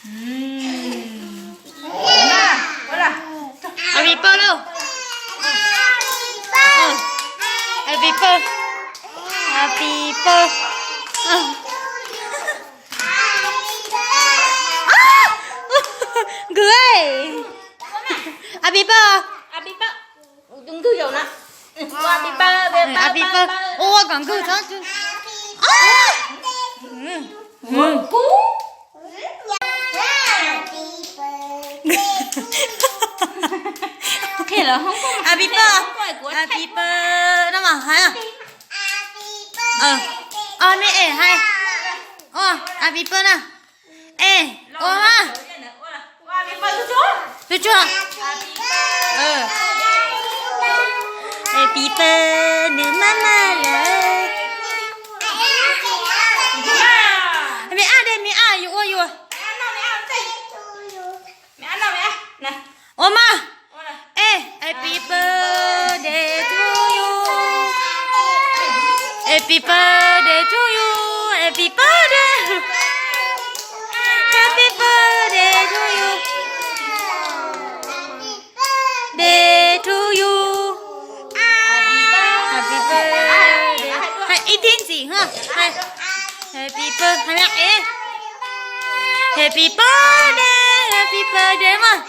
Happy birthday. Happy birthday. Happy birthday. Nkws, happy birthday. Happy birthday. Ua kom nkws txhob. Happy birthday, happy birthday no mas hais. Ua me es hais. Happy birthday na. Es ua mas. Tsuag tsuag. Happy birthday nws maj maj lawm. Me ab de, me ab yuav ua yus. Ua mas. Es happy birthday to you. Happy birthday to you. Happy birthday. Happy birthday to you. Day to you. Happy birthday. Hais ib thib ntxiv. Happy birthday. Hais, happy birthday, happy birthday mas.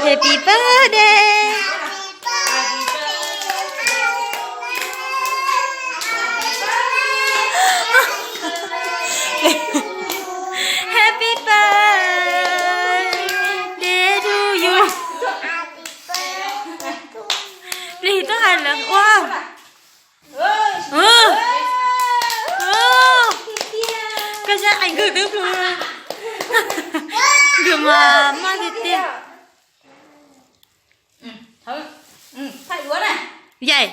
Happy birthday. Happy birthday to you. Plig tuaj hais lawv ua. Koj sab qais nkws twb plhu. Nkws mas maj tiag tiag. Yaim.